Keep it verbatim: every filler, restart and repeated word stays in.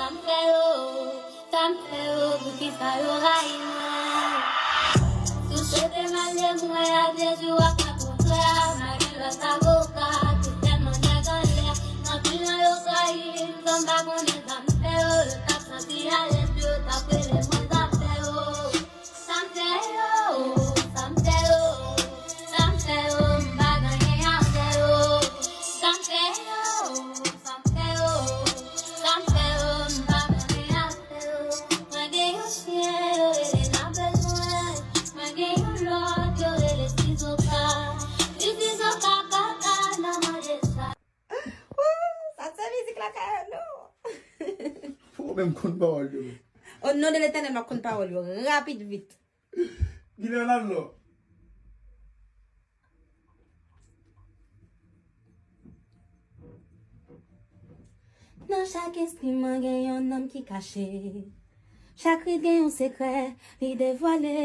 Sa m fè yo, sa m fè yo, poukisa yo rayi mwen? Si w swete mal de mwen, a Jezi w ap rankontre a, m a gen lòt avoka ki tèlman nèg anlè. Anpil nan yo trayi m, san m pa konnen sa m fè yo, yo t ap santi alèz, yo t ap rele mwen zafè yo. Sa m fè yo, sa m fè yo, sa m fè yo, m pa gen anyen a fè yo. Sa m fè yo, sa m fè yo, sa m fè yo, m pa gen anyen a fè yo. Mwen gen yon chyen, yo rele N A P L mwen. Mwen gen yon lòt, yo rele Sizoka. Li Sizoka papa nan mande sa. Wou, sa se mizik lakay yo, non? Fò w menm konn pawòl yo. O non de Letènèl, m ap konn pawòl yo rapid, vit. Kilè l ap lò? Nan chak enstriman gen yon nanm ki kache. Chak rit gen yon sekrè li devwale.